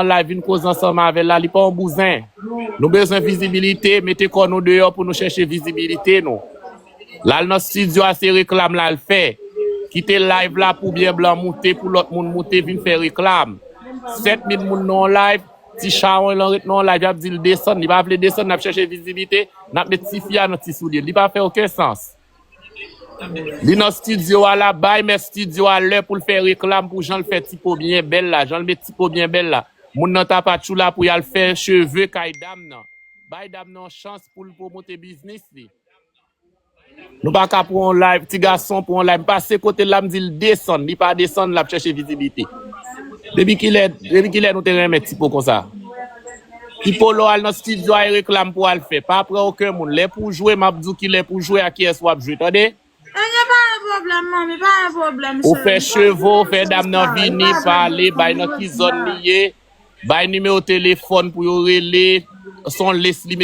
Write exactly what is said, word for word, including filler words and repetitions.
nan live vin koze ansanm avè l la, li pa yon bouzen. Nou bezwen vizibilite, mete kò nou deyò pou nou chèche vizibilite nou. L al nan estidyo a, se reklam l al fè. Kite live la pou byen blan moute, pou lòt moun moute, vin fè reklam. Sèt mil moun nan yon live, ti chawony lan ret nan yon live, y ap di l desann, li pa vle desann, n ap chèche vizibilite, n ap met tifi a nan ti soulye l. Li pa fè okenn sans. Li nan estidyo a la, bay mèt estidyo a lè pou l fè reklam pou jan l fè Tipo byen bèl la, jan l met Tipo byen bèl la. Moun nan t ap atchoula pou y al fè cheve kay dam nan. Bay dam nan yon chans pou l pwomote biznis li. Nou pa ka pran yon live, ti gason pran yon live. M pase kote l la, m di l desann, li pa desann, l ap chèche vizibilite. Depi kilè, depi kilè nou te renmen Tipo konsa? Tipo lè w al nan estidyo a, e reklam pou w al fè. Pa pran okenn moun. Lè pou w jwe, m ap di w kilè pou w jwe, a kiyès w ap jwe, tande? E gen pa gen pwoblèm, manmi, pa gen pwoblèm. Ou fè cheve, ou fè dam nan vini, pale, bay nan ki zòn li ye, bay nimewo telefòn pou yo rele, se yon lis li